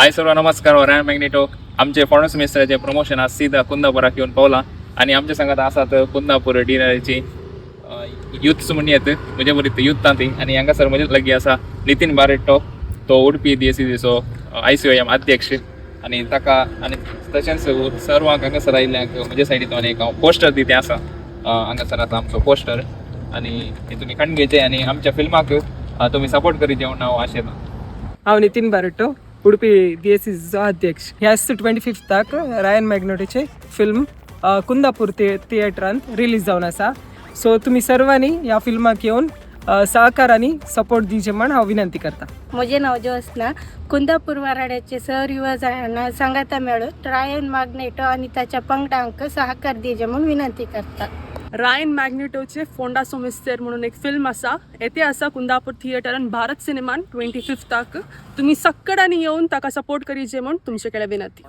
हाय सर्व, नमस्कार. हो रायन मॅग्नेटो. आमचे फोंडा मिस्त्राचे प्रमोशन आज सीधा कुंदापुराक येवन पावला आनी आमच्या संगात आसात कुंदापूर डिनराची युथ्स म्हण येत म्हजे बरी युथ ती. आनी हांगासर म्हजे लागीं आसा नितीन बारेट्टो, तो उडपी डीएसीसीचो आयसीओएम अध्यक्ष. आनी ताका आनी तशेंच सर्वांक हांगासर आयिल्ल्यांक म्हजे सायडींतल्यान एक हांव पोस्टर दिते आसा. हांगासर आसा आमचो पोस्टर आनी हे तुमी काडून घेवचे आनी आमच्या फिल्माक तुमी सपोर्ट करीत म्हूण हांव आशेतां. हांव नितीन बारट्टो, उडपी डीएसीचो अध्यक्ष. ह्याच 25थाक रायन मॅग्नोटीचे फिल्म कुंदापूर थिएटरांत रिलीज जावन आसा. सो तुमी सर्वांनी ह्या फिल्माक येवन सहकार आनी सपोर्ट दिवचे म्हण हांव विनंती करता. म्हजें नांव ज्योत्सना. कुंदापूर वाराड्याचे सर युवा जाणां सांगाता मेळून रायन माग्नेटो आनी ताच्या पंगडांक सहकार दिवचे म्हूण विनंती करता. रायन मॅग्नेटोचे फोंडा सोमिस्तेर म्हणून एक फिल्म आसा, येते आसा कुंदापूर थिएटरान भारत सिनेमान 25थाक. तुमी सक्कडांनी येवन ताका सपोर्ट करीचे म्हूण तुमचे कडेन विनंती.